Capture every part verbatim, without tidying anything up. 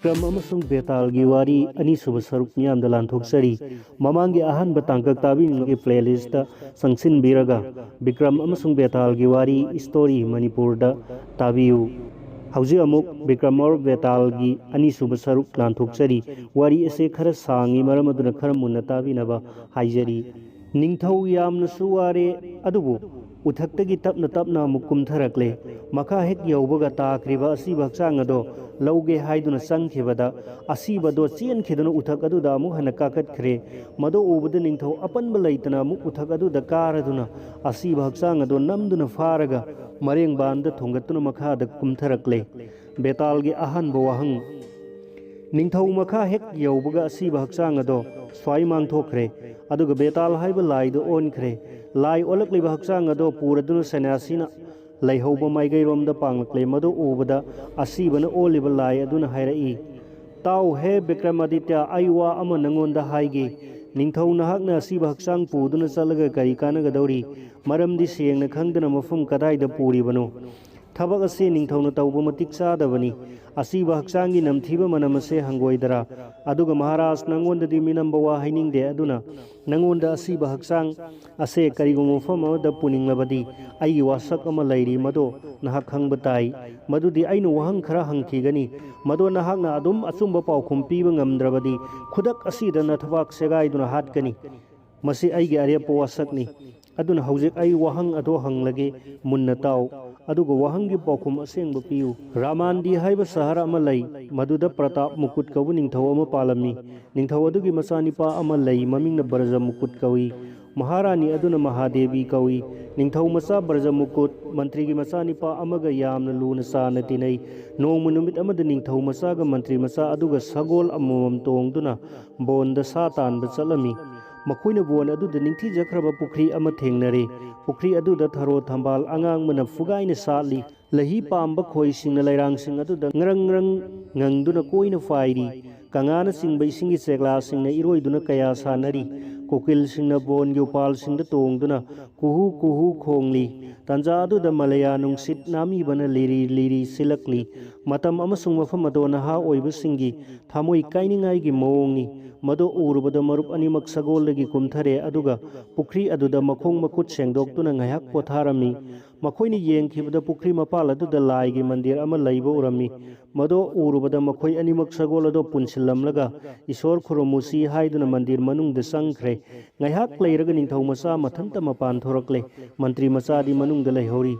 ꯕꯤꯀ꯭ꯔꯝ ꯑꯃꯁꯨꯡ ꯕꯦꯇꯥꯜꯒꯤ ꯋꯥꯔꯤ ꯑꯅꯤꯁꯨꯕ ꯁꯔꯨꯛ ꯃꯤꯌꯥꯝꯗ ꯂꯥꯟꯊꯣꯛꯆꯔꯤ꯫ ꯃꯃꯥꯡꯒꯤ ꯑꯍꯥꯟꯕ ꯇꯥꯡꯀꯛ ꯇꯥꯕꯤꯅꯤꯡꯕꯒꯤ playlist ꯆꯪꯁꯤꯟꯕꯤꯔꯒ ꯕꯤꯀ꯭ꯔꯝ ꯑꯃꯁꯨꯡ ꯕꯦꯇꯥꯜꯒꯤ ꯋꯥꯔꯤ story ꯃꯅꯤꯄꯨꯔꯗ ꯇꯥꯕꯤꯌꯨ꯫ ꯍꯧꯖꯤꯛ ꯑꯃꯨꯛ ꯕꯤꯀ꯭ꯔꯝ ꯑꯣꯔ ꯕꯦꯇꯥꯜꯒꯤ ꯑꯅꯤꯁꯨꯕ ꯁꯔꯨꯛ ꯂꯥꯟꯊꯣꯛꯆꯔꯤ꯫ ꯋꯥꯔꯤ ꯑꯁꯤ ꯈꯔ ꯁꯥꯡꯉꯤ, ꯃꯔꯝ ꯑꯗꯨꯅ ꯈꯔ ꯃꯨꯟꯅ ꯇꯥꯕꯤꯅꯕ ꯍꯥꯏꯖꯔꯤ꯫ ꯅꯤꯡꯊꯧ ꯌꯥꯝꯅꯁꯨ ꯋꯥꯔꯦ, ꯑꯗꯨꯕꯨ ꯎꯊꯛꯇꯒꯤ ꯇꯞꯅ ꯇꯞꯅ ꯑꯃꯨꯛ ꯀꯨꯝꯊꯔꯛꯂꯦ꯫ ꯃꯈꯥ ꯍꯦꯛ ꯌꯧꯕꯒ ꯇꯥꯈ꯭ꯔꯤꯕ ꯑꯁꯤꯕ ꯍꯛꯆꯥꯡ ꯑꯗꯣ ꯂꯧꯒꯦ ꯍꯥꯏꯗꯨꯅ ꯆꯪꯈꯤꯕꯗ, ꯑꯁꯤꯕꯗꯣ ꯆꯦꯟꯈꯤꯗꯨꯅ ꯎꯊꯛ ꯑꯗꯨꯗ ꯑꯃꯨꯛ ꯍꯟꯅ ꯀꯥꯈꯠꯈ꯭ꯔꯦ꯫ ꯃꯗꯨ ꯎꯕꯗ ꯅꯤꯡꯊꯧ ꯑꯄꯟꯕ ꯂꯩꯇꯅ ꯑꯃꯨꯛ ꯎꯊꯛ ꯑꯗꯨꯗ ꯀꯥꯔꯗꯨꯅ ꯑꯁꯤꯕ ꯍꯛꯆꯥꯡ ꯑꯗꯣ ꯅꯝꯗꯨꯅ ꯐꯥꯔꯒ ꯃꯔꯦꯡꯕꯥꯟꯗ ꯊꯣꯡꯒꯠꯇꯨꯅ ꯃꯈꯥꯗ ꯀꯨꯝꯊꯔꯛꯂꯦ꯫ ꯕꯦꯇꯥꯜꯒꯤ ꯑꯍꯥꯟꯕ ꯋꯥꯍꯪ꯫ ꯅꯤꯡꯊꯧ ꯃꯈꯥ ꯍꯦꯛ ꯌꯧꯕꯒ ꯑꯁꯤꯕ ꯍꯛꯆꯥꯡ ꯑꯗꯣ ꯁ꯭ꯋꯥꯏ ꯃꯥꯡꯊꯣꯛꯈ꯭ꯔꯦ꯫ ꯑꯗꯨꯒ ꯕꯦꯇꯥꯜ ꯍꯥꯏꯕ ꯂꯥꯏꯗ ꯑꯣꯟꯈ꯭ꯔꯦ꯫ ꯂꯥꯏ ꯑꯣꯜꯂꯛꯂꯤꯕ ꯍꯛꯆꯥꯡ ꯑꯗꯣ ꯄꯨꯔꯗꯨꯅ ꯁꯟꯅ꯭ꯌꯥꯁꯤꯅ ꯂꯩꯍꯧꯕ ꯃꯥꯏꯀꯩꯔꯣꯝꯗ ꯄꯥꯡꯂꯛꯂꯦ꯫ ꯃꯗꯨ ꯎꯕꯗ ꯑꯁꯤꯕꯅ ꯑꯣꯜꯂꯤꯕ ꯂꯥꯏ ꯑꯗꯨꯅ ꯍꯥꯏꯔꯛꯏ, "ꯇꯥꯎ ꯍꯦ ꯕꯤꯀ꯭ꯔꯃꯥꯗꯤꯇ꯭ꯌ, ꯑꯩ ꯋꯥ ꯑꯃ ꯅꯪꯉꯣꯟꯗ ꯍꯥꯏꯒꯦ꯫ ꯅꯤꯡꯊꯧ ꯅꯍꯥꯛꯅ ꯑꯁꯤꯕ ꯍꯛꯆꯥꯡ ꯄꯨꯗꯨꯅ ꯆꯠꯂꯒ ꯀꯔꯤ ꯀꯥꯟꯅꯒꯗꯧꯔꯤ? ꯃꯔꯝꯗꯤ ꯁꯦꯡꯅ ꯈꯪꯗꯅ ꯃꯐꯝ ꯀꯗꯥꯏꯗ ꯄꯨꯔꯤꯕꯅꯣ? ꯊꯕꯛ ꯑꯁꯤ ꯅꯤꯡꯊꯧꯅ ꯇꯧꯕ ꯃꯇꯤꯛ ꯆꯥꯗꯕꯅꯤ꯫ ꯑꯁꯤꯕ ꯍꯛꯆꯥꯡꯒꯤ ꯅꯝꯊꯤꯕ ꯃꯅꯝ ꯑꯁꯦ ꯍꯪꯒꯣꯏꯗꯔꯥ? ꯑꯗꯨꯒ ꯃꯍꯥꯔꯥꯖ, ꯅꯪꯉꯣꯟꯗꯗꯤ ꯃꯤꯅꯝꯕ ꯋꯥ ꯍꯥꯏꯅꯤꯡꯗꯦ, ꯑꯗꯨꯅ ꯅꯪꯉꯣꯟꯗ ꯑꯁꯤꯕ ꯍꯛꯆꯥꯡ ꯑꯁꯦ ꯀꯔꯤꯒꯨꯝꯕ ꯃꯐꯝ ꯑꯃꯗ ꯄꯨꯅꯤꯡꯂꯕꯗꯤ ꯑꯩꯒꯤ ꯋꯥꯁꯛ ꯑꯃ ꯂꯩꯔꯤ, ꯃꯗꯣ ꯅꯍꯥꯛ ꯈꯪꯕ ꯇꯥꯏ꯫ ꯃꯗꯨꯗꯤ ꯑꯩꯅ ꯋꯥꯍꯪ ꯈꯔ ꯍꯪꯈꯤꯒꯅꯤ, ꯃꯗꯣ ꯅꯍꯥꯛꯅ ꯑꯗꯨꯝ ꯑꯆꯨꯝꯕ ꯄꯥꯎꯈꯨꯝ ꯄꯤꯕ ꯉꯝꯗ꯭ꯔꯕꯗꯤ ꯈꯨꯗꯛ ꯑꯁꯤꯗ ꯅꯊꯕꯥꯛ ꯁꯦꯒꯥꯏꯗꯨꯅ ꯍꯥꯠꯀꯅꯤ꯫ ꯃꯁꯤ ꯑꯩꯒꯤ ꯑꯔꯦꯞꯄ ꯋꯥꯁꯛꯅꯤ꯫ ꯑꯗꯨꯅ ꯍꯧꯖꯤꯛ ꯑꯩ ꯋꯥꯍꯪ ꯑꯗꯣ ꯍꯪꯂꯒꯦ, ꯃꯨꯟꯅ ꯇꯥꯎ, ꯑꯗꯨꯒ ꯋꯥꯍꯪꯒꯤ ꯄꯥꯎꯈꯨꯝ ꯑꯁꯦꯡꯕ ꯄꯤꯌꯨ꯫ ꯔꯥꯃꯥꯟꯗꯤ ꯍꯥꯏꯕ ꯁꯍꯔ ꯑꯃ ꯂꯩ, ꯃꯗꯨꯗ ꯄ꯭ꯔꯇꯥꯞ ꯃꯨꯀꯨꯠ ꯀꯧꯕ ꯅꯤꯡꯊꯧ ꯑꯃ ꯄꯥꯜꯂꯝꯃꯤ꯫ ꯅꯤꯡꯊꯧ ꯑꯗꯨꯒꯤ ꯃꯆꯥꯅꯤꯄꯥ ꯑꯃ ꯂꯩ, ꯃꯃꯤꯡꯅ ꯕ꯭ꯔꯖ ꯃꯨꯀꯨꯠ ꯀꯧꯏ꯫ ꯃꯍꯥꯔꯥꯅꯤ ꯑꯗꯨꯅ ꯃꯍꯥꯗꯦꯕꯤ ꯀꯧꯏ꯫ ꯅꯤꯡꯊꯧ ꯃꯆꯥ ꯕ꯭ꯔꯖ ꯃꯨꯀꯨꯠ ꯃꯟꯇ꯭ꯔꯤꯒꯤ ꯃꯆꯥꯅꯤꯄꯥ ꯑꯃꯒ ꯌꯥꯝꯅ ꯂꯨꯅ ꯆꯥꯟꯅ ꯇꯤꯟꯅꯩ꯫ ꯅꯣꯡꯃ ꯅꯨꯃꯤꯠ ꯑꯃꯗ ꯅꯤꯡꯊꯧ ꯃꯆꯥꯒ ꯃꯟꯇ꯭ꯔꯤ ꯃꯆꯥ ꯑꯗꯨꯒ ꯁꯒꯣꯜ ꯑꯃꯃꯝ ꯇꯣꯡꯗꯨꯅ ꯕꯣꯟꯗ ꯁꯥ ꯇꯥꯟꯕ ꯆꯠꯂꯝꯃꯤ꯫ ꯃꯈꯣꯏꯅ ꯕꯣꯟ ꯑꯗꯨꯗ ꯅꯤꯡꯊꯤꯖꯈ꯭ꯔꯕ ꯄꯨꯈ꯭ꯔꯤ ꯑꯃ ꯊꯦꯡꯅꯔꯦ꯫ ꯄꯨꯈ꯭ꯔꯤ ꯑꯗꯨꯗ ꯊꯔꯣ ꯊꯝꯕꯥꯜ ꯑꯉꯥꯡꯕꯅ ꯐꯨꯒꯥꯏꯅ ꯁꯥꯠꯂꯤ꯫ ꯂꯩꯍꯤ ꯄꯥꯝꯕ ꯈꯣꯏꯁꯤꯡꯅ ꯂꯩꯔꯥꯡꯁꯤꯡ ꯑꯗꯨꯗ ꯉ꯭ꯔꯪ ꯉ꯭ꯔꯪ ꯉꯪꯗꯨꯅ ꯀꯣꯏꯅ ꯐꯥꯏꯔꯤ꯫ ꯀꯪꯂꯥꯅꯆꯤꯡꯕ ꯏꯁꯤꯡꯒꯤ ꯆꯦꯛꯂꯥꯁꯤꯡꯅ ꯏꯔꯣꯏꯗꯨꯅ ꯀꯌꯥ ꯁꯥꯟꯅꯔꯤ꯫ ꯎꯀꯤꯜꯁꯤꯡꯅ ꯕꯣꯟꯒꯤ ꯎꯄꯥꯜꯁꯤꯡꯗ ꯇꯣꯡꯗꯨꯅ ꯀꯨꯍꯨ ꯀꯨꯍꯨ ꯈꯣꯡꯂꯤ꯫ ꯇꯥꯟꯖꯥ ꯑꯗꯨꯗ ꯃꯂꯌꯥ ꯅꯨꯡꯁꯤꯠ ꯅꯥꯃꯤꯕꯅ ꯂꯤꯔꯤ ꯂꯤꯔꯤ ꯁꯤꯜꯂꯛꯂꯤ꯫ ꯃꯇꯝ ꯑꯃꯁꯨꯡ ꯃꯐꯝ ꯑꯗꯣ ꯅꯍꯥ ꯑꯣꯏꯕꯁꯤꯡꯒꯤ ꯊꯃꯣꯏ ꯀꯥꯏꯅꯤꯡꯉꯥꯏꯒꯤ ꯃꯑꯣꯡꯅꯤ꯫ ꯃꯗꯨ ꯎꯔꯨꯕꯗ ꯃꯔꯨꯞ ꯑꯅꯤꯃꯛ ꯁꯒꯣꯜꯗꯒꯤ ꯀꯨꯝꯊꯔꯦ, ꯑꯗꯨꯒ ꯄꯨꯈ꯭ꯔꯤ ꯑꯗꯨꯗ ꯃꯈꯣꯡ ꯃꯈꯨꯠ ꯁꯦꯡꯗꯣꯛꯇꯨꯅ ꯉꯥꯏꯍꯥꯛ ꯄꯣꯊꯥꯔꯝꯃꯤ꯫ ꯃꯈꯣꯏꯅ ꯌꯦꯡꯈꯤꯕꯗ ꯄꯨꯈ꯭ꯔꯤ ꯃꯄꯥꯜ ꯑꯗꯨꯗ ꯂꯥꯏꯒꯤ ꯃꯟꯗꯤꯔ ꯑꯃ ꯂꯩꯕ ꯎꯔꯝꯃꯤ꯫ ꯃꯗꯨ ꯎꯔꯨꯕꯗ ꯃꯈꯣꯏ ꯑꯅꯤꯃꯛ ꯁꯒꯣꯜ ꯑꯗꯨ ꯄꯨꯟꯁꯤꯜꯂꯝꯂꯒ "ꯏꯁꯣꯔ ꯈꯨꯔꯨꯝꯃꯨꯁꯤ" ꯍꯥꯏꯗꯨꯅ ꯃꯟꯗꯤꯔ ꯃꯅꯨꯡꯗ ꯆꯪꯈ꯭ꯔꯦ꯫ ꯉꯥꯏꯍꯥꯛ ꯂꯩꯔꯒ ꯅꯤꯡꯊꯧ ꯃꯆꯥ ꯃꯊꯟꯇ ꯃꯄꯥꯟ ꯊꯣꯔꯛꯂꯦ꯫ ꯃꯟꯇ꯭ꯔꯤ ꯃꯆꯥꯗꯤ ꯃꯅꯨꯡꯗ ꯂꯩꯍꯧꯔꯤ꯫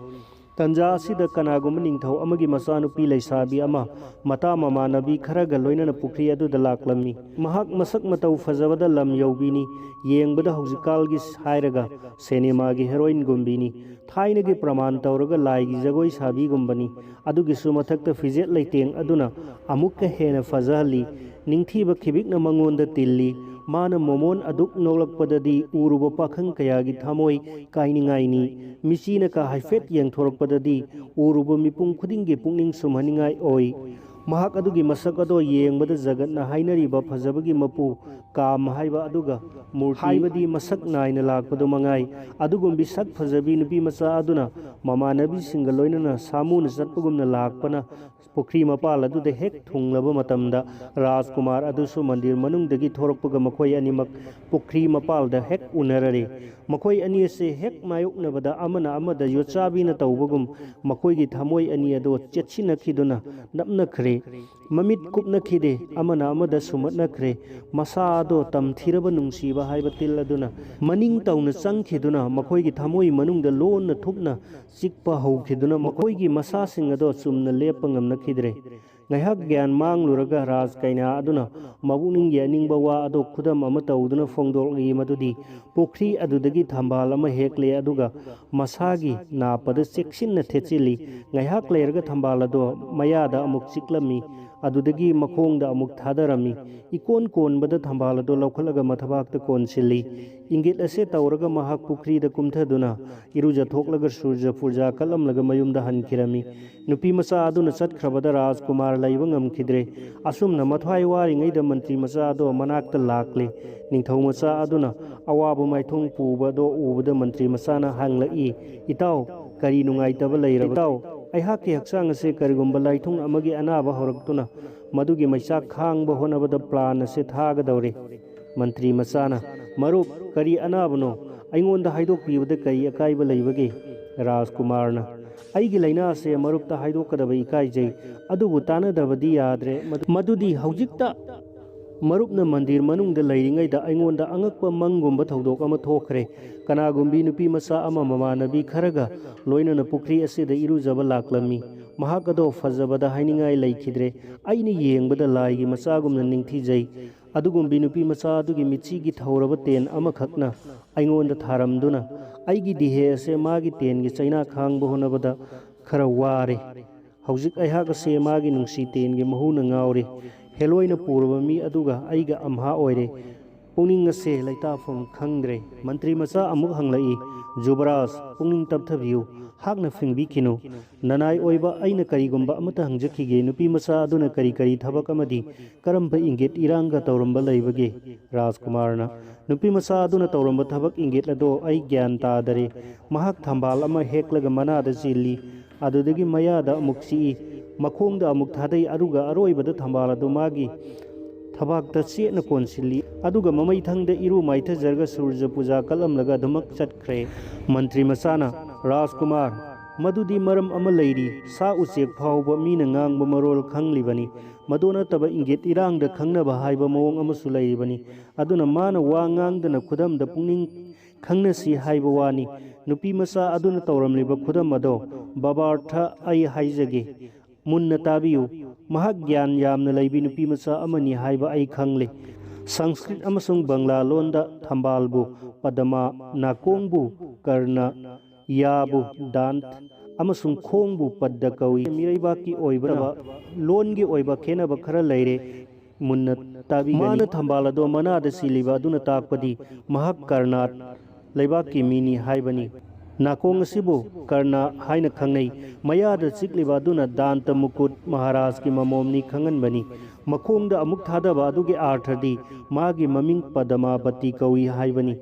ꯇꯟꯖꯥ ꯑꯁꯤꯗ ꯀꯅꯥꯒꯨꯝꯕ ꯅꯤꯡꯊꯧ ꯑꯃꯒꯤ ꯃꯆꯥꯅꯨꯄꯤ ꯂꯩꯁꯥꯕꯤ ꯑꯃ ꯃꯇꯥ ꯃꯃꯥꯟꯅꯕꯤ ꯈꯔꯒ ꯂꯣꯏꯅꯅ ꯄꯨꯈ꯭ꯔꯤ ꯑꯗꯨꯗ ꯂꯥꯛꯂꯝꯃꯤ꯫ ꯃꯍꯥꯛ ꯃꯁꯛ ꯃꯇꯧ ꯐꯖꯕꯗ ꯂꯝ ꯌꯧꯕꯤꯅꯤ, ꯌꯦꯡꯕꯗ ꯍꯧꯖꯤꯛꯀꯥꯜꯒꯤ ꯍꯥꯏꯔꯒ ꯁꯤꯅꯦꯃꯥꯒꯤ ꯍꯦꯔꯣꯏꯟꯒꯨꯝꯕꯤꯅꯤ꯫ ꯊꯥꯏꯅꯒꯤ ꯄ꯭ꯔꯃꯥꯟ ꯇꯧꯔꯒ ꯂꯥꯏꯒꯤ ꯖꯒꯣꯏ ꯁꯥꯕꯤꯒꯨꯝꯕꯅꯤ꯫ ꯑꯗꯨꯒꯤꯁꯨ ꯃꯊꯛꯇ ꯐꯤꯖꯦꯠ ꯂꯩꯇꯦꯡ ꯑꯗꯨꯅ ꯑꯃꯨꯛꯀ ꯍꯦꯟꯅ ꯐꯖꯍꯜꯂꯤ꯫ ꯅꯤꯡꯊꯤꯕ ꯈꯤꯕꯤꯛꯅ ꯃꯉꯣꯟꯗ ꯇꯤꯜꯂꯤ꯫ ꯃꯥꯅ ꯃꯣꯃꯣꯟ ꯑꯗꯨꯛ ꯅꯣꯛꯂꯛꯄꯗꯗꯤ ꯎꯔꯨꯕ ꯄꯥꯈꯪ ꯀꯌꯥꯒꯤ ꯊꯃꯣꯏ ꯀꯥꯏꯅꯤꯡꯉꯥꯏꯅꯤ꯫ ꯃꯤꯆꯤꯅ ꯀꯥ ꯍꯥꯏꯐꯦꯠ ꯌꯦꯡꯊꯣꯔꯛꯄꯗꯗꯤ ꯎꯔꯨꯕ ꯃꯤꯄꯨꯝ ꯈꯨꯗꯤꯡꯒꯤ ꯄꯨꯛꯅꯤꯡ ꯁꯨꯝꯍꯟꯅꯤꯡꯉꯥꯏ ꯑꯣꯏ꯫ ꯃꯍꯥꯛ ꯑꯗꯨꯒꯤ ꯃꯁꯛ ꯑꯗꯣ ꯌꯦꯡꯕꯗ ꯖꯒꯠꯅ ꯍꯥꯏꯅꯔꯤꯕ ꯐꯖꯕꯒꯤ ꯃꯄꯨ ꯀꯥꯝ ꯍꯥꯏꯕ ꯑꯗꯨꯒ ꯃꯨꯔꯇꯤ, ꯍꯥꯏꯕꯗꯤ ꯃꯁꯛ ꯅꯥꯏꯅ ꯂꯥꯛꯄꯗꯨ ꯃꯉꯥꯏ꯫ ꯑꯗꯨꯒꯨꯝꯕꯤ ꯁꯛ ꯐꯖꯕꯤ ꯅꯨꯄꯤ ꯃꯆꯥ ꯑꯗꯨꯅ ꯃꯃꯥꯟꯅꯕꯤꯁꯤꯡꯒ ꯂꯣꯏꯅꯅ ꯁꯥꯃꯨꯅ ꯆꯠꯄꯒꯨꯝꯅ ꯂꯥꯛꯄꯅ ꯄꯨꯈ꯭ꯔꯤ ꯃꯄꯥꯜ ꯑꯗꯨꯗ ꯍꯦꯛ ꯊꯨꯡꯂꯕ ꯃꯇꯝꯗ, ꯔꯥꯖꯀꯨꯃꯥꯔ ꯑꯗꯨꯁꯨ ꯃꯟꯗꯤꯔ ꯃꯅꯨꯡꯗꯒꯤ ꯊꯣꯔꯛꯄꯒ ꯃꯈꯣꯏ ꯑꯅꯤꯃꯛ ꯄꯨꯈ꯭ꯔꯤ ꯃꯄꯥꯜꯗ ꯍꯦꯛ ꯎꯅꯔꯔꯦ꯫ ꯃꯈꯣꯏ ꯑꯅꯤ ꯑꯁꯤ ꯍꯦꯛ ꯃꯥꯌꯣꯛꯅꯕꯗ ꯑꯃꯅ ꯑꯃꯗ ꯌꯣꯠꯆꯥꯕꯤꯅ ꯇꯧꯕꯒꯨꯝ ꯃꯈꯣꯏꯒꯤ ꯊꯃꯣꯏ ꯑꯅꯤ ꯑꯗꯨ ꯆꯦꯠꯁꯤꯟꯅꯈꯤꯗꯨꯅ ꯅꯞꯅꯈ꯭ꯔꯦ꯫ ꯃꯃꯤꯠ ꯀꯨꯞꯅꯈꯤꯗꯦ, ꯑꯃꯅ ꯑꯃꯗ ꯁꯨꯝꯍꯠꯅꯈ꯭ꯔꯦ꯫ ꯃꯁꯥ ꯑꯗꯣ ꯇꯝꯊꯤꯔꯕ ꯅꯨꯡꯁꯤꯕ ꯍꯥꯏꯕ ꯇꯤꯜ ꯑꯗꯨꯅ ꯃꯅꯤꯡ ꯇꯧꯅ ꯆꯪꯈꯤꯗꯨꯅ ꯃꯈꯣꯏꯒꯤ ꯊꯃꯣꯏ ꯃꯅꯨꯡꯗ ꯂꯣꯟꯅ ꯊꯨꯞꯅ ꯆꯤꯛꯄ ꯍꯧꯈꯤꯗꯨꯅ ꯃꯈꯣꯏꯒꯤ ꯃꯁꯥꯁꯤꯡ ꯑꯗꯣ ꯆꯨꯝꯅ ꯂꯦꯞꯄ ꯉꯝꯅꯈꯤꯗ꯭ꯔꯦ꯫ ꯉꯥꯏꯍꯥꯛ ꯒ꯭ꯌꯥꯟ ꯃꯥꯡꯂꯨꯔꯒ ꯔꯥꯖ ꯀꯩꯅꯥ ꯑꯗꯨꯅ ꯃꯕꯨꯛꯅꯤꯡꯒꯤ ꯑꯅꯤꯡꯕ ꯋꯥ ꯑꯗꯨ ꯈꯨꯗꯝ ꯑꯃ ꯇꯧꯗꯨꯅ ꯐꯣꯡꯗꯣꯛꯂꯤ, ꯃꯗꯨꯗꯤ ꯄꯨꯈ꯭ꯔꯤ ꯑꯗꯨꯗꯒꯤ ꯊꯝꯕꯥꯜ ꯑꯃ ꯍꯦꯛꯂꯦ, ꯑꯗꯨꯒ ꯃꯁꯥꯒꯤ ꯅꯥꯞꯄꯗ ꯆꯦꯛꯁꯤꯟꯅ ꯊꯦꯠꯆꯤꯜꯂꯤ꯫ ꯉꯥꯏꯍꯥꯛ ꯂꯩꯔꯒ ꯊꯝꯕꯥꯜ ꯑꯗꯣ ꯃꯌꯥꯗ ꯑꯃꯨꯛ ꯆꯤꯛꯂꯝꯃꯤ꯫ ꯑꯗꯨꯗꯒꯤ ꯃꯈꯣꯡꯗ ꯑꯃꯨꯛ ꯊꯥꯗꯔꯝꯃꯤ꯫ ꯏꯀꯣꯟ ꯀꯣꯟꯕꯗ ꯊꯝꯕꯥꯜ ꯑꯗꯨ ꯂꯧꯈꯠꯂꯒ ꯃꯊꯕꯥꯛꯇ ꯀꯣꯟꯁꯤꯜꯂꯤ꯫ ꯏꯪꯒꯤꯠ ꯑꯁꯦ ꯇꯧꯔꯒ ꯃꯍꯥꯛ ꯄꯨꯈ꯭ꯔꯤꯗ ꯀꯨꯝꯊꯗꯨꯅ ꯏꯔꯨꯖꯊꯣꯛꯂꯒ ꯁꯨꯔꯖ ꯄꯨꯖꯥ ꯀꯠꯂꯝꯂꯒ ꯃꯌꯨꯝꯗ ꯍꯟꯈꯤꯔꯝꯃꯤ꯫ ꯅꯨꯄꯤ ꯃꯆꯥ ꯑꯗꯨꯅ ꯆꯠꯈ꯭ꯔꯕꯗ ꯔꯥꯖꯀꯨꯃꯥꯔ ꯂꯩꯕ ꯉꯝꯈꯤꯗ꯭ꯔꯦ꯫ ꯑꯁꯨꯝꯅ ꯃꯊ꯭ꯋꯥꯏ ꯋꯥꯔꯤꯉꯩꯗ ꯃꯟꯇ꯭ꯔꯤ ꯃꯆꯥ ꯑꯗꯣ ꯃꯅꯥꯛꯇ ꯂꯥꯛꯂꯦ꯫ ꯅꯤꯡꯊꯧ ꯃꯆꯥ ꯑꯗꯨꯅ ꯑꯋꯥꯕ ꯃꯥꯏꯊꯣꯡ ꯄꯨꯕꯗꯣ ꯎꯕꯗ ꯃꯟꯇ꯭ꯔꯤ ꯃꯆꯥꯅ ꯍꯪꯂꯛꯏ, "ꯏꯇꯥꯎ, ꯀꯔꯤ ꯅꯨꯡꯉꯥꯏꯇꯕ ꯂꯩꯔꯕ?" "ꯏꯇꯥꯎ, ꯑꯩꯍꯥꯛꯀꯤ ꯍꯛꯆꯥꯡ ꯑꯁꯦ ꯀꯔꯤꯒꯨꯝꯕ ꯂꯥꯏꯊꯨꯡ ꯑꯃꯒꯤ ꯑꯅꯥꯕ ꯍꯧꯔꯛꯇꯨꯅ ꯃꯗꯨꯒꯤ ꯃꯩꯆꯥꯛ ꯈꯥꯡꯕ ꯍꯣꯠꯅꯕꯗ ꯄ꯭ꯔꯥꯟ ꯑꯁꯦ ꯊꯥꯒꯗꯧꯔꯦ꯫" ꯃꯟꯇ꯭ꯔꯤ ꯃꯆꯥꯅ, "ꯃꯔꯨꯞ, ꯀꯔꯤ ꯑꯅꯥꯕꯅꯣ? ꯑꯩꯉꯣꯟꯗ ꯍꯥꯏꯗꯣꯛꯄꯤꯕꯗ ꯀꯔꯤ ꯑꯀꯥꯏꯕ ꯂꯩꯕꯒꯦ?" ꯔꯥꯖꯀꯨꯃꯥꯔꯅ, "ꯑꯩꯒꯤ ꯂꯥꯏꯅꯥ ꯑꯁꯦ ꯃꯔꯨꯞꯇ ꯍꯥꯏꯗꯣꯛꯀꯗꯕ ꯏꯀꯥꯏꯖꯩ, ꯑꯗꯨꯕꯨ ꯇꯥꯟꯅꯗꯕꯗꯤ ꯌꯥꯗ꯭ꯔꯦ꯫ ꯃꯗꯨ-, ꯃꯗꯨꯗꯤ ꯍꯧꯖꯤꯛꯇ ꯃꯔꯨꯞꯅ ꯃꯟꯗꯤꯔ ꯃꯅꯨꯡꯗ ꯂꯩꯔꯤꯉꯩꯗ ꯑꯩꯉꯣꯟꯗ ꯑꯉꯛꯄ ꯃꯪꯒꯨꯝꯕ ꯊꯧꯗꯣꯛ ꯑꯃ ꯊꯣꯛꯈ꯭ꯔꯦ꯫ ꯀꯅꯥꯒꯨꯝꯕꯤ ꯅꯨꯄꯤ ꯃꯆꯥ ꯑꯃ ꯃꯃꯥꯟꯅꯕꯤ ꯈꯔꯒ ꯂꯣꯏꯅꯅ ꯄꯨꯈ꯭ꯔꯤ ꯑꯁꯤꯗ ꯏꯔꯨꯖꯕ ꯂꯥꯛꯂꯝꯃꯤ꯫ ꯃꯍꯥꯛ ꯑꯗꯣ ꯐꯖꯕꯗ ꯍꯥꯏꯅꯤꯡꯉꯥꯏ ꯂꯩꯈꯤꯗ꯭ꯔꯦ꯫ ꯑꯩꯅ ꯌꯦꯡꯕꯗ ꯂꯥꯏꯒꯤ ꯃꯆꯥꯒꯨꯝꯅ ꯅꯤꯡꯊꯤꯖꯩ꯫ ꯑꯗꯨꯒꯨꯝꯕꯤ ꯅꯨꯄꯤ ꯃꯆꯥ ꯑꯗꯨꯒꯤ ꯃꯤꯠꯁꯤꯒꯤ ꯊꯧꯔꯕ ꯇꯦꯟ ꯑꯃꯈꯛꯅ ꯑꯩꯉꯣꯟꯗ ꯊꯥꯔꯝꯗꯨꯅ ꯑꯩꯒꯤ ꯗꯤꯍꯦ ꯑꯁꯦ ꯃꯥꯒꯤ ꯇꯦꯟꯒꯤ ꯆꯩꯅꯥ ꯈꯥꯡꯕ ꯍꯣꯠꯅꯕꯗ ꯈꯔ ꯋꯥꯔꯦ꯫ ꯍꯧꯖꯤꯛ ꯑꯩꯍꯥꯛ ꯑꯁꯦ ꯃꯥꯒꯤ ꯅꯨꯡꯁꯤ ꯇꯦꯟꯒꯤ ꯃꯍꯨꯅ ꯉꯥꯎꯔꯦ꯫ ꯍꯦꯂꯣꯏꯅ ꯄꯨꯔꯕ ꯃꯤ ꯑꯗꯨꯒ ꯑꯩꯒ ꯑꯝꯍꯥ ꯑꯣꯏꯔꯦ꯫ ꯄꯨꯛꯅꯤꯡ ꯑꯁꯦ ꯂꯩꯇꯥꯐꯝ ꯈꯪꯗ꯭ꯔꯦ꯫" ꯃꯟꯇ꯭ꯔꯤ ꯃꯆꯥ ꯑꯃꯨꯛ ꯍꯪꯂꯛꯏ, "ꯖꯨꯕꯔꯥꯖ, ꯄꯨꯛꯅꯤꯡ ꯇꯞꯊꯕꯤꯌꯨ, ꯍꯥꯛꯅ ꯐꯤꯡꯕꯤꯈꯤꯅꯨ꯫ ꯅꯅꯥꯏ ꯑꯣꯏꯕ ꯑꯩꯅ ꯀꯔꯤꯒꯨꯝꯕ ꯑꯃꯠꯇ ꯍꯪꯖꯈꯤꯒꯦ, ꯅꯨꯄꯤ ꯃꯆꯥ ꯑꯗꯨꯅ ꯀꯔꯤ ꯀꯔꯤ ꯊꯕꯛ ꯑꯃꯗꯤ ꯀꯔꯝꯕ ꯏꯪꯒꯤꯠ ꯏꯔꯥꯡꯒ ꯇꯧꯔꯝꯕ ꯂꯩꯕꯒꯦ?" ꯔꯥꯖꯀꯨꯃꯥꯔꯅ, "ꯅꯨꯄꯤ ꯃꯆꯥ ꯑꯗꯨꯅ ꯇꯧꯔꯝꯕ ꯊꯕꯛ ꯏꯪꯒꯤꯠ ꯑꯗꯣ ꯑꯩ ꯒ꯭ꯌꯥꯟ ꯇꯥꯗꯔꯦ꯫ ꯃꯍꯥꯛ ꯊꯝꯕꯥꯜ ꯑꯃ ꯍꯦꯛꯂꯒ ꯃꯅꯥꯗ ꯆꯤꯜꯂꯤ, ꯑꯗꯨꯗꯒꯤ ꯃꯌꯥꯗ ꯑꯃꯨꯛ ꯆꯤꯛꯏ, ꯃꯈꯣꯡꯗ ꯑꯃꯨꯛ ꯊꯥꯗꯩ, ꯑꯗꯨꯒ ꯑꯔꯣꯏꯕꯗ ꯊꯝꯕꯥꯜ ꯑꯗꯨ ꯃꯥꯒꯤ ꯊꯕꯥꯛꯇ ꯆꯦꯠꯅ ꯀꯣꯟꯁꯤꯜꯂꯤ, ꯑꯗꯨꯒ ꯃꯃꯩꯊꯪꯗ ꯏꯔꯨ ꯃꯥꯏꯊꯖꯔꯒ ꯁꯨꯔꯖ ꯄꯨꯖꯥ ꯀꯠꯂꯝꯂꯒ ꯑꯗꯨꯃꯛ ꯆꯠꯈ꯭ꯔꯦ꯫" ꯃꯟꯇ꯭ꯔꯤ ꯃꯆꯥꯅ, "ꯔꯥꯖꯀꯨꯃꯥꯔ, ꯃꯗꯨꯗꯤ ꯃꯔꯝ ꯑꯃ ꯂꯩꯔꯤ꯫ ꯁꯥ ꯎꯆꯦꯛ ꯐꯥꯎꯕ ꯃꯤꯅ ꯉꯥꯡꯕ ꯃꯔꯣꯜ ꯈꯪꯂꯤꯕꯅꯤ꯫ ꯃꯗꯨ ꯅꯠꯇꯕ ꯏꯪꯒꯤꯠ ꯏꯔꯥꯡꯗ ꯈꯪꯅꯕ ꯍꯥꯏꯕ ꯃꯑꯣꯡ ꯑꯃꯁꯨ ꯂꯩꯔꯤꯕꯅꯤ꯫ ꯑꯗꯨꯅ ꯃꯥꯅ ꯋꯥ ꯉꯥꯡꯗꯅ ꯈꯨꯗꯝꯗ ꯄꯨꯛꯅꯤꯡ ꯈꯪꯅꯁꯤ ꯍꯥꯏꯕ ꯋꯥꯅꯤ꯫ ꯅꯨꯄꯤ ꯃꯆꯥ ꯑꯗꯨꯅ ꯇꯧꯔꯝꯂꯤꯕ ꯈꯨꯗꯝ ꯑꯗꯣ ꯕꯥꯕꯥꯔꯊ ꯑꯩ ꯍꯥꯏꯖꯒꯦ꯫ ꯃꯨꯟꯅ ꯇꯥꯕꯤꯌꯨ꯫ ꯃꯍꯥꯛ ꯒ꯭ꯌꯥꯟ ꯌꯥꯝꯅ ꯂꯩꯕꯤ ꯅꯨꯄꯤ ꯃꯆꯥ ꯑꯃꯅꯤ ꯍꯥꯏꯕ ꯑꯩ ꯈꯪꯂꯦ꯫ ꯁꯪꯁꯀ꯭ꯔꯤꯠ ꯑꯃꯁꯨꯡ ꯕꯪꯂꯥ ꯂꯣꯟꯗ ꯊꯝꯕꯥꯜꯕꯨ ꯄꯗꯃꯥ, ꯅꯥꯀꯣꯡꯕꯨ ꯀꯔꯅ, ꯌꯥꯕꯨ ꯗꯥꯟꯠ, ꯑꯃꯁꯨꯡ ꯈꯣꯡꯕꯨ ꯄꯗ ꯀꯧꯏ꯫ ꯃꯤꯔꯩꯕꯥꯛꯀꯤ ꯑꯣꯏꯕ ꯂꯣꯟꯒꯤ ꯑꯣꯏꯕ ꯈꯦꯠꯅꯕ ꯈꯔ ꯂꯩꯔꯦ, ꯃꯨꯟꯅ ꯇꯥꯕꯤꯒꯅꯤ꯫ ꯃꯥꯅ ꯊꯝꯕꯥꯜ ꯑꯗꯣ ꯃꯅꯥꯗ ꯁꯤꯜꯂꯤꯕ ꯑꯗꯨꯅ ꯇꯥꯛꯄꯗꯤ ꯃꯍꯥꯛ ꯀꯔꯅꯥꯠ ꯂꯩꯕꯥꯛꯀꯤ ꯃꯤꯅꯤ ꯍꯥꯏꯕꯅꯤ꯫ ꯅꯥꯀꯣꯡ ꯑꯁꯤꯕꯨ ꯀꯔꯅ ꯍꯥꯏꯅ ꯈꯪꯅꯩ꯫ ꯃꯌꯥꯗ ꯆꯤꯛꯂꯤꯕ ꯑꯗꯨꯅ ꯗꯥꯟꯇ ꯃꯨꯀꯨꯠ ꯃꯍꯥꯔꯥꯖꯀꯤ ꯃꯃꯣꯝꯅꯤ ꯈꯪꯍꯟꯕꯅꯤ꯫ ꯃꯈꯣꯡꯗ ꯑꯃꯨꯛ ꯊꯥꯗꯕ ꯑꯗꯨꯒꯤ ꯑꯥꯔꯊꯗꯤ ꯃꯥꯒꯤ ꯃꯃꯤꯡ ꯄꯗꯃꯥꯕꯇꯤ ꯀꯧꯏ ꯍꯥꯏꯕꯅꯤ꯫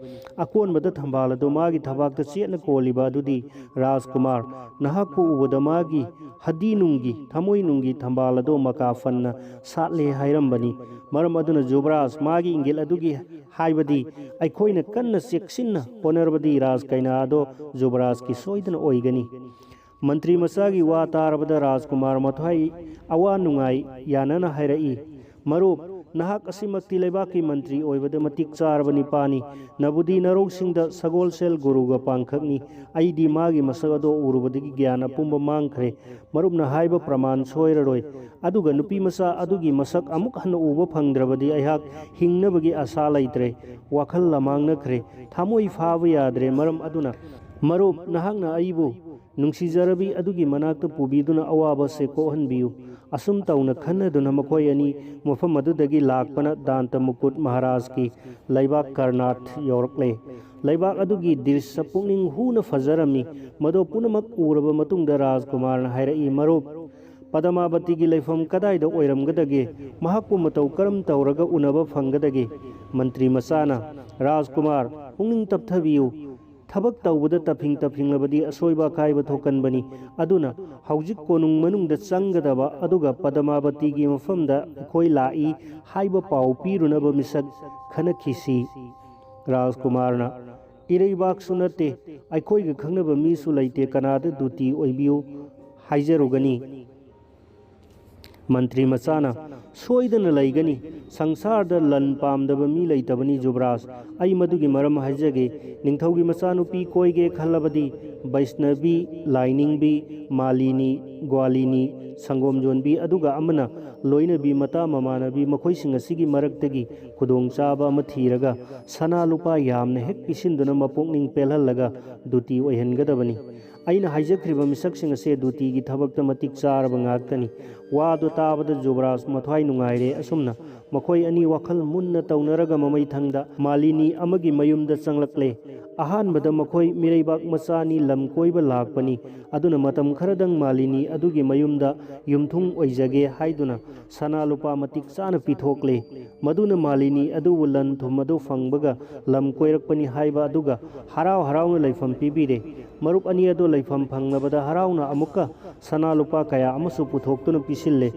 ꯑꯀꯣꯟꯕꯗ ꯊꯝꯕꯥꯜ ꯑꯗꯨ ꯃꯥꯒꯤ ꯊꯕꯥꯛꯇ ꯆꯦꯠꯅ ꯀꯣꯜꯂꯤꯕ ꯑꯗꯨꯗꯤ ꯔꯥꯖꯀꯨꯃꯥꯔ, ꯅꯍꯥꯛꯄꯨ ꯎꯕꯗ ꯃꯥꯒꯤ ꯍꯗꯤ ꯅꯨꯡꯒꯤ, ꯊꯃꯣꯏ ꯅꯨꯡꯒꯤ ꯊꯝꯕꯥꯜ ꯑꯗꯣ ꯃꯀꯥ ꯐꯟꯅ ꯁꯥꯠꯂꯦ ꯍꯥꯏꯔꯝꯕꯅꯤ꯫ ꯃꯔꯝ ꯑꯗꯨꯅ ꯖꯨꯕꯔꯥꯖ ꯃꯥꯒꯤ ꯏꯪꯒꯤꯠ ꯑꯗꯨꯒꯤ ꯍꯥꯏꯕꯗꯤ ꯑꯩꯈꯣꯏꯅ ꯀꯟꯅ ꯆꯦꯛꯁꯤꯟꯅ ꯍꯣꯠꯅꯔꯕꯗꯤ ꯔꯥꯖ ꯀꯩꯅꯥ ꯑꯗꯣ ꯖꯨꯕꯔꯥꯖꯀꯤ ꯁꯣꯏꯗꯅ ꯑꯣꯏꯒꯅꯤ꯫ ꯃꯟꯇ꯭ꯔꯤ ꯃꯆꯥꯒꯤ ꯋꯥ ꯇꯥꯔꯕꯗ ꯔꯥꯖꯀꯨꯃꯥꯔ ꯃꯊ꯭ꯋꯥꯏ ꯑꯋꯥ ꯅꯨꯡꯉꯥꯏ ꯌꯥꯅꯅ ꯍꯥꯏꯔꯛꯏ, "ꯃꯔꯨꯞ, ꯅꯍꯥꯛ ꯑꯁꯤꯃꯛꯇꯤ ꯂꯩꯕꯥꯛꯀꯤ ꯃꯟꯇ꯭ꯔꯤ ꯑꯣꯏꯕꯗ ꯃꯇꯤꯛ ꯆꯥꯔꯕ ꯅꯤꯄꯥꯅꯤ꯫ ꯅꯕꯨꯗꯤ ꯅꯔꯧꯁꯤꯡꯗ ꯁꯒꯣꯜꯁꯦꯜ ꯒꯨꯔꯨꯒ ꯄꯥꯡꯈꯛꯅꯤ꯫ ꯑꯩꯗꯤ ꯃꯥꯒꯤ ꯃꯁꯛ ꯑꯗꯣ ꯎꯔꯨꯕꯗꯒꯤ ꯒ꯭ꯌꯥꯟ ꯑꯄꯨꯝꯕ ꯃꯥꯡꯈ꯭ꯔꯦ꯫ ꯃꯔꯨꯞꯅ ꯍꯥꯏꯕ ꯄ꯭ꯔꯃꯥꯟ ꯁꯣꯏꯔꯔꯣꯏ꯫ ꯑꯗꯨꯒ ꯅꯨꯄꯤ ꯃꯆꯥ ꯑꯗꯨꯒꯤ ꯃꯁꯛ ꯑꯃꯨꯛ ꯍꯟꯅ ꯎꯕ ꯐꯪꯗ꯭ꯔꯕꯗꯤ ꯑꯩꯍꯥꯛ ꯍꯤꯡꯅꯕꯒꯤ ꯑꯁꯥ ꯂꯩꯇ꯭ꯔꯦ꯫ ꯋꯥꯈꯜ ꯂꯃꯥꯡꯅꯈ꯭ꯔꯦ꯫ ꯊꯃꯣꯏ ꯐꯥꯕ ꯌꯥꯗ꯭ꯔꯦ꯫ ꯃꯔꯝ ꯑꯗꯨꯅ, ꯃꯔꯨꯞ, ꯅꯍꯥꯛꯅ ꯑꯩꯕꯨ ꯅꯨꯡꯁꯤꯖꯔꯕꯤ ꯑꯗꯨꯒꯤ ꯃꯅꯥꯛꯇ ꯄꯨꯕꯤꯗꯨꯅ ꯑꯋꯥꯕꯁꯦ ꯀꯣꯛꯍꯟꯕꯤꯌꯨ꯫" ꯑꯁꯨꯝ ꯇꯧꯅ ꯈꯟꯅꯗꯨꯅ ꯃꯈꯣꯏ ꯑꯅꯤ ꯃꯐꯝ ꯑꯗꯨꯗꯒꯤ ꯂꯥꯛꯄꯅ ꯗꯥꯟꯇ ꯃꯨꯀꯨꯠ ꯃꯍꯥꯔꯥꯖꯀꯤ ꯂꯩꯕꯥꯛ ꯀꯔꯅꯥꯠ ꯌꯧꯔꯛꯂꯦ꯫ ꯂꯩꯕꯥꯛ ꯑꯗꯨꯒꯤ ꯗ꯭ꯔꯤꯁ꯭ꯌ ꯄꯨꯛꯅꯤꯡ ꯍꯨꯅ ꯐꯖꯔꯝꯃꯤ꯫ ꯃꯗꯨ ꯄꯨꯝꯅꯃꯛ ꯎꯔꯕ ꯃꯇꯨꯡꯗ ꯔꯥꯖꯀꯨꯃꯥꯔꯅ ꯍꯥꯏꯔꯛꯏ, "ꯃꯔꯨꯞ, ꯄꯗꯃꯥꯕꯇꯤꯒꯤ ꯂꯩꯐꯝ ꯀꯗꯥꯏꯗ ꯑꯣꯏꯔꯝꯒꯗꯒꯦ? ꯃꯍꯥꯛꯄꯨ ꯃꯇꯧ ꯀꯔꯝ ꯇꯧꯔꯒ ꯎꯅꯕ ꯐꯪꯒꯗꯒꯦ?" ꯃꯟꯇ꯭ꯔꯤ ꯃꯆꯥꯅ, "ꯔꯥꯖꯀꯨꯃꯥꯔ, ꯄꯨꯛꯅꯤꯡ ꯇꯞꯊꯕꯤꯌꯨ꯫ ꯊꯕꯛ ꯇꯧꯕꯗ ꯇꯞꯐꯤꯡ ꯇꯞꯐꯤꯡꯂꯕꯗꯤ ꯑꯁꯣꯏꯕ ꯑꯀꯥꯏꯕ ꯊꯣꯛꯀꯟꯕꯅꯤ꯫ ꯑꯗꯨꯅ ꯍꯧꯖꯤꯛ ꯀꯣꯅꯨꯡ ꯃꯅꯨꯡꯗ ꯆꯪꯒꯗꯕ ꯑꯗꯨꯒ ꯄꯗꯃꯥꯕꯇꯤꯒꯤ ꯃꯐꯝꯗ ꯑꯩꯈꯣꯏ ꯂꯥꯛꯏ ꯍꯥꯏꯕ ꯄꯥꯎ ꯄꯤꯔꯨꯅꯕ ꯃꯤꯁꯛ ꯈꯟꯅꯈꯤꯁꯤ꯫" ꯔꯥꯖꯀꯨꯃꯥꯔꯅ, "ꯏꯔꯩꯕꯥꯛꯁꯨ ꯅꯠꯇꯦ, ꯑꯩꯈꯣꯏꯒ ꯈꯪꯅꯕ ꯃꯤꯁꯨ ꯂꯩꯇꯦ, ꯀꯅꯥꯗ ꯗꯨꯇꯤ ꯑꯣꯏꯕꯤꯌꯨ ꯍꯥꯏꯖꯔꯨꯒꯅꯤ?" ꯃꯟꯇ꯭ꯔꯤ ꯃꯆꯥꯅ, "ꯁꯣꯏꯗꯅ ꯂꯩꯒꯅꯤ꯫ ꯁꯪꯁꯥꯔꯗ ꯂꯟ ꯄꯥꯝꯗꯕ ꯃꯤ ꯂꯩꯇꯕꯅꯤ ꯖꯨꯕꯔꯥꯖ꯫ ꯑꯩ ꯃꯗꯨꯒꯤ ꯃꯔꯝ ꯍꯥꯏꯖꯒꯦ꯫ ꯅꯤꯡꯊꯧꯒꯤ ꯃꯆꯥꯅꯨꯄꯤ ꯀꯣꯏꯒꯦ ꯈꯜꯂꯕꯗꯤ ꯕꯩꯁꯅꯕꯤ, ꯂꯥꯏꯅꯤꯡꯕꯤ, ꯃꯥꯂꯤꯅꯤ, ꯒ꯭ꯋꯥꯂꯤꯅꯤ, ꯁꯪꯒꯣꯝ ꯌꯣꯟꯕꯤ, ꯑꯗꯨꯒ ꯑꯃꯅ ꯂꯣꯏꯅꯕꯤ, ꯃꯇꯥ ꯃꯃꯥꯟꯅꯕꯤ, ꯃꯈꯣꯏꯁꯤꯡ ꯑꯁꯤꯒꯤ ꯃꯔꯛꯇꯒꯤ ꯈꯨꯗꯣꯡꯆꯥꯕ ꯑꯃ ꯊꯤꯔꯒ ꯁꯅꯥ ꯂꯨꯄꯥ ꯌꯥꯝꯅ ꯍꯦꯛ ꯄꯤꯁꯤꯟꯗꯨꯅ ꯃꯄꯨꯛꯅꯤꯡ ꯄꯦꯜꯍꯜꯂꯒ ꯗꯨꯇꯤ ꯑꯣꯏꯍꯟꯒꯗꯕꯅꯤ꯫ ꯑꯩꯅ ꯍꯥꯏꯖꯈ꯭ꯔꯤꯕ ꯃꯤꯁꯛꯁꯤꯡ ꯑꯁꯦ ꯗ꯭ꯌꯨꯇꯤꯒꯤ ꯊꯕꯛꯇ ꯃꯇꯤꯛ ꯆꯥꯔꯕ ꯉꯥꯛꯇꯅꯤ꯫ ꯋꯥꯗꯣ ꯇꯥꯕꯗ ꯖꯨꯕꯔꯥꯖ ꯃꯊ꯭ꯋꯥꯏ ꯅꯨꯡꯉꯥꯏꯔꯦ꯫ ꯑꯁꯨꯝꯅ ꯃꯈꯣꯏ ꯑꯅꯤ ꯋꯥꯈꯜ ꯃꯨꯟꯅ ꯇꯧꯅꯔꯒ ꯃꯃꯩꯊꯪꯗ ꯃꯥꯂꯤꯅꯤ ꯑꯃꯒꯤ ꯃꯌꯨꯝꯗ ꯆꯪꯂꯛꯂꯦ꯫ ꯑꯍꯥꯟꯕꯗ ꯃꯈꯣꯏ ꯃꯤꯔꯩꯕꯥꯛ ꯃꯆꯥꯅꯤ, ꯂꯝ ꯀꯣꯏꯕ ꯂꯥꯛꯄꯅꯤ꯫ ꯑꯗꯨꯅ ꯃꯇꯝ ꯈꯔꯗꯪ ꯃꯥꯂꯤꯅꯤ ꯑꯗꯨꯒꯤ ꯃꯌꯨꯝꯗ ꯌꯨꯝꯊꯨꯡ ꯑꯣꯏꯖꯒꯦ ꯍꯥꯏꯗꯨꯅ ꯁꯅꯥ ꯂꯨꯄꯥ ꯃꯇꯤꯛ ꯆꯥꯅ ꯄꯤꯊꯣꯛꯂꯦ꯫ ꯃꯗꯨꯅ ꯃꯥꯂꯤꯅꯤ ꯑꯗꯨꯕꯨ ꯂꯟ ꯊꯨꯝ ꯑꯗꯨ ꯐꯪꯕꯒ ꯂꯝ ꯀꯣꯏꯔꯛꯄꯅꯤ ꯍꯥꯏꯕ ꯑꯗꯨꯒ ꯍꯔꯥꯎ ꯍꯔꯥꯎꯅ ꯂꯩꯐꯝ ꯄꯤꯕꯤꯔꯦ꯫ ꯃꯔꯨꯞ ꯑꯅꯤ ꯑꯗꯨ ꯂꯩꯐꯝ ꯐꯪꯂꯕꯗ ꯍꯔꯥꯎꯅ ꯑꯃꯨꯛꯀ ꯁꯅꯥ ꯂꯨꯄꯥ ꯀꯌꯥ ꯑꯃꯁꯨ ꯄꯨꯊꯣꯛꯇꯨꯅ ꯄꯤꯁꯤꯜꯂꯦ꯫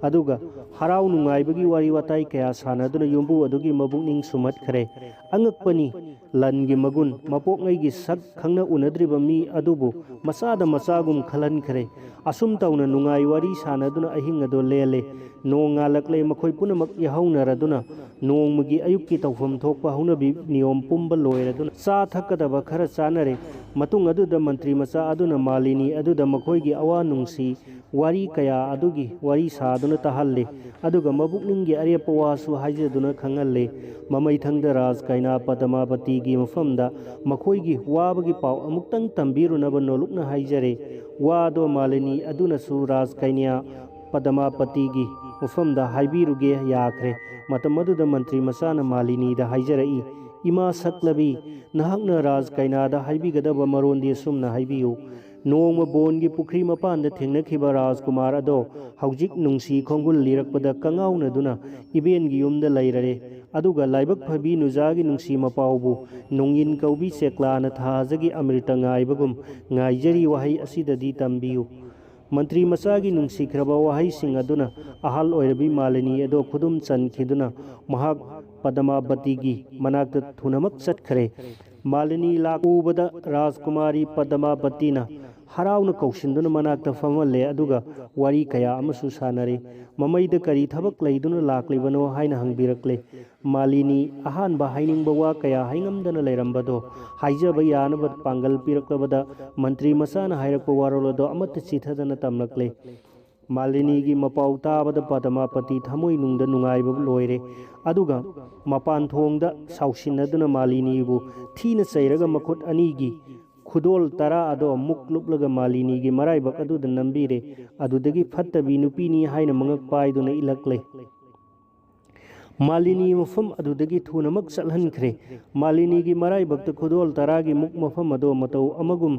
ꯑꯗꯨꯒ ꯍꯔꯥꯎ ꯅꯨꯡꯉꯥꯏꯕꯒꯤ ꯋꯥꯔꯤ ꯋꯥꯇꯥꯏ ꯀꯌꯥ ꯁꯥꯟꯅꯗꯨꯅ ꯌꯨꯝꯕꯨ ꯑꯗꯨꯒꯤ ꯃꯕꯨꯛꯅꯤꯡ ꯁꯨꯝꯍꯠꯈ꯭ꯔꯦ꯫ ꯑꯉꯛꯄꯅꯤ, ꯂꯟꯒꯤ ꯃꯒꯨꯟ, ꯃꯄꯣꯛꯉꯩꯒꯤ ꯁꯛ ꯈꯪꯅ ꯎꯅꯗ꯭ꯔꯤꯕ ꯃꯤ ꯑꯗꯨꯕꯨ ꯃꯆꯥꯗ ꯃꯆꯥꯒꯨꯝ ꯈꯜꯍꯟꯈ꯭ꯔꯦ꯫ ꯑꯁꯨꯝ ꯇꯧꯅ ꯅꯨꯡꯉꯥꯏ ꯋꯥꯔꯤ ꯁꯥꯟꯅꯗꯨꯅ ꯑꯍꯤꯡ ꯑꯗꯨ ꯂꯦꯜꯂꯦ꯫ ꯅꯣꯡ ꯉꯥꯜꯂꯛꯂꯦ꯫ ꯃꯈꯣꯏ ꯄꯨꯝꯅꯃꯛ ꯌꯥꯍꯧꯅꯔꯗꯨꯅ ꯅꯣꯡꯃꯒꯤ ꯑꯌꯨꯛꯀꯤ ꯇꯧꯐꯝ ꯊꯣꯛꯄ ꯍꯧꯅꯕꯤ ꯅꯤꯌꯣꯝ ꯄꯨꯝꯕ ꯂꯣꯏꯔꯗꯨꯅ ꯆꯥ ꯊꯛꯀꯗꯕ ꯈꯔ ꯆꯥꯅꯔꯦ꯫ ꯃꯇꯨꯡ ꯑꯗꯨꯗ ꯃꯟꯇ꯭ꯔꯤ ꯃꯆꯥ ꯑꯗꯨꯅ ꯃꯥꯂꯤꯅꯤ ꯑꯗꯨꯗ ꯃꯈꯣꯏꯒꯤ ꯑꯋꯥ ꯅꯨꯡꯁꯤ ꯋꯥꯔꯤ ꯀꯌꯥ ꯑꯗꯨꯒꯤ ꯋꯥꯔꯤ ꯁꯥꯗꯨꯅ ꯇꯥꯍꯜꯂꯦ꯫ ꯑꯗꯨꯒ ꯃꯕꯨꯛꯅꯤꯡꯒꯤ ꯑꯔꯦꯞꯄ ꯋꯥꯁꯨ ꯍꯥꯏꯖꯗꯨꯅ ꯈꯪꯍꯜꯂꯦ꯫ ꯃꯃꯩꯊꯪꯗ ꯔꯥꯖ ꯀꯩꯅꯥ ꯄꯗꯃꯥꯕꯇꯤꯒꯤ ꯃꯐꯝꯗ ꯃꯈꯣꯏꯒꯤ ꯋꯥꯕꯒꯤ ꯄꯥꯎ ꯑꯃꯨꯛꯇꯪ ꯇꯝꯕꯤꯔꯨꯅꯕ ꯅꯣꯂꯨꯛꯅ ꯍꯥꯏꯖꯔꯦ꯫ ꯋꯥꯗꯣ ꯃꯥꯂꯤꯅꯤ ꯑꯗꯨꯅꯁꯨ ꯔꯥꯖ ꯀꯩꯅꯥ ꯄꯗꯃꯥꯄꯇꯤꯒꯤ ꯃꯐꯝꯗ ꯍꯥꯏꯕꯤꯔꯨꯒꯦ ꯌꯥꯈ꯭ꯔꯦ꯫ ꯃꯇꯝ ꯑꯗꯨꯗ ꯃꯟꯇ꯭ꯔꯤ ꯃꯆꯥꯅ ꯃꯥꯂꯤꯅꯤꯗ ꯍꯥꯏꯖꯔꯛꯏ, "ꯏꯃꯥ ꯁꯛꯂꯕꯤ, ꯅꯍꯥꯛꯅ ꯔꯥꯖ ꯀꯩꯅꯥꯗ ꯍꯥꯏꯕꯤꯒꯗꯕ ꯃꯔꯣꯟꯗꯤ ꯑꯁꯨꯝꯅ ꯍꯥꯏꯕꯤꯌꯨ꯫ ꯅꯣꯡꯃ ꯕꯣꯟꯒꯤ ꯄꯨꯈ꯭ꯔꯤ ꯃꯄꯥꯟꯗ ꯊꯦꯡꯅꯈꯤꯕ ꯔꯥꯖꯀꯨꯃꯥꯔ ꯑꯗꯣ ꯍꯧꯖꯤꯛ ꯅꯨꯡꯁꯤ ꯈꯣꯡꯒꯨꯜ ꯂꯤꯔꯛꯄꯗ ꯀꯉꯥꯎꯅꯗꯨꯅ ꯏꯕꯦꯟꯒꯤ ꯌꯨꯝꯗ ꯂꯩꯔꯔꯦ꯫ ꯑꯗꯨꯒ ꯂꯥꯏꯕꯛ ꯐꯕꯤ ꯅꯨꯖꯥꯒꯤ ꯅꯨꯡꯁꯤ ꯃꯄꯥꯎꯕꯨ ꯅꯣꯡꯏꯟ ꯀꯧꯕꯤ ꯆꯦꯛꯂꯥꯅ ꯊꯥꯖꯒꯤ ꯑꯃ꯭ꯔꯤꯇ ꯉꯥꯏꯕꯒꯨꯝ ꯉꯥꯏꯖꯔꯤ ꯋꯥꯍꯩ ꯑꯁꯤꯗꯗꯤ ꯇꯝꯕꯤꯌꯨ"꯫ ꯃꯟꯇ꯭ꯔꯤ ꯃꯆꯥꯒꯤ ꯅꯨꯡꯁꯤꯈ꯭ꯔꯕ ꯋꯥꯍꯩꯁꯤꯡ ꯑꯗꯨꯅ ꯑꯍꯜ ꯑꯣꯏꯔꯕꯤ ꯃꯥꯂꯤꯅꯤ ꯑꯗꯣ ꯈꯨꯗꯨꯝ ꯆꯟꯈꯤꯗꯨꯅ ꯃꯍꯥꯛ ꯄꯗꯃꯥꯕꯇꯤꯒꯤ ꯃꯅꯥꯛꯇ ꯊꯨꯅꯃꯛ ꯆꯠꯈ꯭ꯔꯦ꯫ ꯃꯥꯂꯤꯅꯤ ꯂꯥꯛ ꯎꯕꯗ ꯔꯥꯖꯀꯨꯃꯥꯔꯤ ꯄꯗꯃꯥꯕꯇꯤꯅ ꯍꯔꯥꯎꯅ ꯀꯧꯁꯤꯟꯗꯨꯅ ꯃꯅꯥꯛꯇ ꯐꯝꯍꯜꯂꯦ, ꯑꯗꯨꯒ ꯋꯥꯔꯤ ꯀꯌꯥ ꯑꯃꯁꯨ ꯁꯥꯟꯅꯔꯦ꯫ "ꯃꯃꯩꯗ ꯀꯔꯤ ꯊꯕꯛ ꯂꯩꯗꯨꯅ ꯂꯥꯛꯂꯤꯕꯅꯣ?" ꯍꯥꯏꯅ ꯍꯪꯕꯤꯔꯛꯂꯦ꯫ ꯃꯥꯂꯤꯅꯤ ꯑꯍꯥꯟꯕ ꯍꯥꯏꯅꯤꯡꯕ ꯋꯥ ꯀꯌꯥ ꯍꯥꯏꯉꯝꯗꯅ ꯂꯩꯔꯝꯕꯗꯣ ꯍꯥꯏꯖꯕ ꯌꯥꯅꯕ ꯄꯥꯡꯒꯜ ꯄꯤꯔꯛꯂꯕꯗ ꯃꯟꯇ꯭ꯔꯤ ꯃꯆꯥꯅ ꯍꯥꯏꯔꯛꯄ ꯋꯥꯔꯣꯜ ꯑꯗꯣ ꯑꯃꯠꯇ ꯆꯤꯊꯗꯅ ꯇꯝꯂꯛꯂꯦ꯫ ꯃꯥꯂꯤꯅꯤꯒꯤ ꯃꯄꯥꯎ ꯇꯥꯕꯗ ꯄꯗꯃꯥꯄꯇꯤ ꯊꯃꯣꯏꯅꯨꯡꯗ ꯅꯨꯡꯉꯥꯏꯕ ꯂꯣꯏꯔꯦ꯫ ꯑꯗꯨꯒ ꯃꯄꯥꯟ ꯊꯣꯡꯗ ꯁꯥꯎꯁꯤꯟꯅꯗꯨꯅ ꯃꯥꯂꯤꯅꯤꯕꯨ ꯊꯤꯅ ꯆꯩꯔꯒ ꯃꯈꯨꯠ ꯑꯅꯤꯒꯤ ꯈꯨꯗꯣꯜ ꯇꯔꯥ ꯑꯗꯣ ꯃꯨꯛ ꯂꯨꯞꯂꯒ ꯃꯥꯂꯤꯅꯤꯒꯤ ꯃꯔꯥꯏꯕꯛ ꯑꯗꯨꯗ ꯅꯝꯕꯤꯔꯦ꯫ ꯑꯗꯨꯗꯒꯤ ꯐꯠꯇꯕꯤ ꯅꯨꯄꯤꯅꯤ ꯍꯥꯏꯅ ꯃꯉꯛ ꯄꯥꯏꯗꯨꯅ ꯏꯜꯂꯛꯂꯦ꯫ ꯃꯥꯂꯤꯅꯤ ꯃꯐꯝ ꯑꯗꯨꯗꯒꯤ ꯊꯨꯅꯃꯛ ꯆꯠꯍꯟꯈ꯭ꯔꯦ꯫ ꯃꯥꯂꯤꯅꯤꯒꯤ ꯃꯔꯥꯏꯕꯛꯇ ꯈꯨꯗꯣꯜ ꯇꯔꯥꯒꯤ ꯃꯨꯛ ꯃꯐꯝ ꯑꯗꯣ ꯃꯇꯧ ꯑꯃꯒꯨꯝ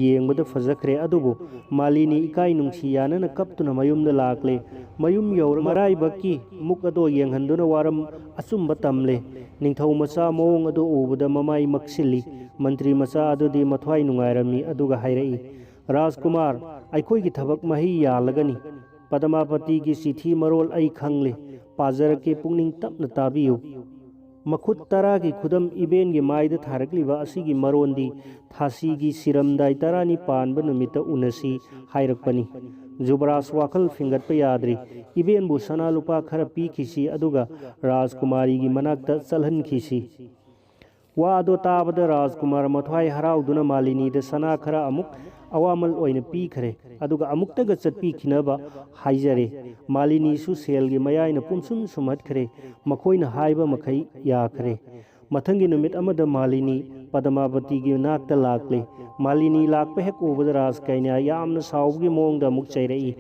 ꯌꯦꯡꯕꯗ ꯐꯖꯈ꯭ꯔꯦ꯫ ꯑꯗꯨꯕꯨ ꯃꯥꯂꯤꯅꯤ ꯏꯀꯥꯏ ꯅꯨꯡꯁꯤ ꯌꯥꯅꯅ ꯀꯞꯇꯨꯅ ꯃꯌꯨꯝꯗ ꯂꯥꯛꯂꯦ꯫ ꯃꯌꯨꯝ ꯌꯧꯔꯒ ꯃꯔꯥꯏꯕꯛꯀꯤ ꯃꯨꯛ ꯑꯗꯣ ꯌꯦꯡꯍꯟꯗꯨꯅ ꯋꯥꯔꯝ ꯑꯆꯨꯝꯕ ꯇꯝꯂꯦ꯫ ꯅꯤꯡꯊꯧ ꯃꯆꯥ ꯃꯑꯣꯡ ꯑꯗꯨ ꯎꯕꯗ ꯃꯃꯥꯏ ꯃꯛꯁꯤꯜꯂꯤ꯫ ꯃꯟꯇ꯭ꯔꯤ ꯃꯆꯥ ꯑꯗꯨꯗꯤ ꯃꯊ꯭ꯋꯥꯏ ꯅꯨꯡꯉꯥꯏꯔꯝꯃꯤ, ꯑꯗꯨꯒ ꯍꯥꯏꯔꯛꯏ, "ꯔꯥꯖꯀꯨꯃꯥꯔ, ꯑꯩꯈꯣꯏꯒꯤ ꯊꯕꯛ ꯃꯍꯩ ꯌꯥꯜꯂꯒꯅꯤ꯫ ꯄꯗꯃꯥꯄꯇꯤꯒꯤ ꯆꯤꯊꯤ ꯃꯔꯣꯜ ꯑꯩ ꯈꯪꯂꯦ꯫ ꯄꯥꯖꯔꯛꯀꯦ, ꯄꯨꯛꯅꯤꯡ ꯇꯞꯅ ꯇꯥꯕꯤꯌꯨ꯫ ꯃꯈꯨꯠ ꯇꯔꯥꯒꯤ ꯈꯨꯗꯝ ꯏꯕꯦꯟꯒꯤ ꯃꯥꯏꯗ ꯊꯥꯔꯛꯂꯤꯕ ꯑꯁꯤꯒꯤ ꯃꯔꯣꯟꯗꯤ ꯊꯥꯁꯤꯒꯤ ꯁꯤꯔꯝꯗꯥꯏ ꯇꯔꯥꯅꯤ ꯄꯥꯟꯕ ꯅꯨꯃꯤꯠꯇ ꯎꯅꯁꯤ ꯍꯥꯏꯔꯛꯄꯅꯤ꯫" ꯖꯨꯕꯔꯥꯖ ꯋꯥꯈꯜ ꯐꯤꯡꯒꯠꯄ ꯌꯥꯗ꯭ꯔꯤ꯫ "ꯏꯕꯦꯟꯕꯨ ꯁꯅꯥ ꯂꯨꯄꯥ ꯈꯔ ꯄꯤꯈꯤꯁꯤ, ꯑꯗꯨꯒ ꯔꯥꯖꯀꯨꯃꯥꯔꯤꯒꯤ ꯃꯅꯥꯛꯇ ꯆꯠꯍꯟꯈꯤꯁꯤ꯫" ꯋꯥ ꯑꯗꯣ ꯇꯥꯕꯗ ꯔꯥꯖꯀꯨꯃꯥꯔ ꯃꯊ꯭ꯋꯥꯏ ꯍꯔꯥꯎꯗꯨꯅ ꯃꯥꯂꯤꯅꯤꯗ ꯁꯅꯥ ꯈꯔ ꯑꯃꯨꯛ ꯑꯋꯥꯃꯜ ꯑꯣꯏꯅ ꯄꯤꯈ꯭ꯔꯦ, ꯑꯗꯨꯒ ꯑꯃꯨꯛꯇꯒ ꯆꯠꯄꯤꯈꯤꯅꯕ ꯍꯥꯏꯖꯔꯦ꯫ ꯃꯥꯂꯤꯅꯤꯁꯨ ꯁꯦꯜꯒꯤ ꯃꯌꯥꯏꯅ ꯄꯨꯝꯁꯨꯝ ꯁꯨꯝꯍꯠꯈ꯭ꯔꯦ꯫ ꯃꯈꯣꯏꯅ ꯍꯥꯏꯕ ꯃꯈꯩ ꯌꯥꯈ꯭ꯔꯦ꯫ ꯃꯊꯪꯒꯤ ꯅꯨꯃꯤꯠ ꯑꯃꯗ ꯃꯥꯂꯤꯅꯤ ꯄꯗꯃꯥꯕꯇꯤꯒꯤ ꯅꯥꯛꯇ ꯂꯥꯛꯂꯦ꯫ ꯃꯥꯂꯤꯅꯤ ꯂꯥꯛꯄ ꯍꯦꯛ ꯎꯕꯗ ꯔꯥꯖꯀꯩꯅ꯭ꯌꯥ ꯌꯥꯝꯅ ꯁꯥꯎꯕꯒꯤ ꯃꯑꯣꯡꯗ ꯑꯃꯨꯛ ꯆꯩꯔꯛꯏ,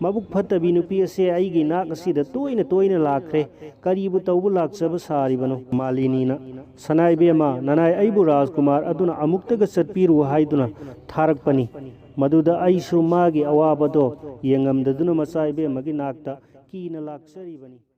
"ꯃꯕꯨꯛ ꯐꯠꯇꯕꯤ ꯅꯨꯄꯤ ꯑꯁꯦ ꯑꯩꯒꯤ ꯅꯥꯛ ꯑꯁꯤꯗ ꯇꯣꯏꯅ ꯇꯣꯏꯅ ꯂꯥꯛꯈ꯭ꯔꯦ꯫ ꯀꯔꯤꯕꯨ ꯇꯧꯕ ꯂꯥꯛꯆꯕ ꯁꯥꯔꯤꯕꯅꯣ?" ꯃꯥꯂꯤꯅꯤꯅ, "ꯁꯅꯥ ꯏꯕꯦꯝꯃ, ꯅꯅꯥꯏ ꯑꯩꯕꯨ ꯔꯥꯖꯀꯨꯃꯥꯔ ꯑꯗꯨꯅ ꯑꯃꯨꯛꯇꯒ ꯆꯠꯄꯤꯔꯨ ꯍꯥꯏꯗꯨꯅ ꯊꯥꯔꯛꯄꯅꯤ꯫ ꯃꯗꯨꯗ ꯑꯩꯁꯨ ꯃꯥꯒꯤ ꯑꯋꯥꯕꯗꯣ ꯌꯦꯡꯉꯝꯗꯗꯨꯅ ꯃꯆꯥ ꯏꯕꯦꯝꯃꯒꯤ ꯅꯥꯛꯇ ꯀꯤꯅ ꯂꯥꯛꯆꯔꯤꯕꯅꯤ꯫"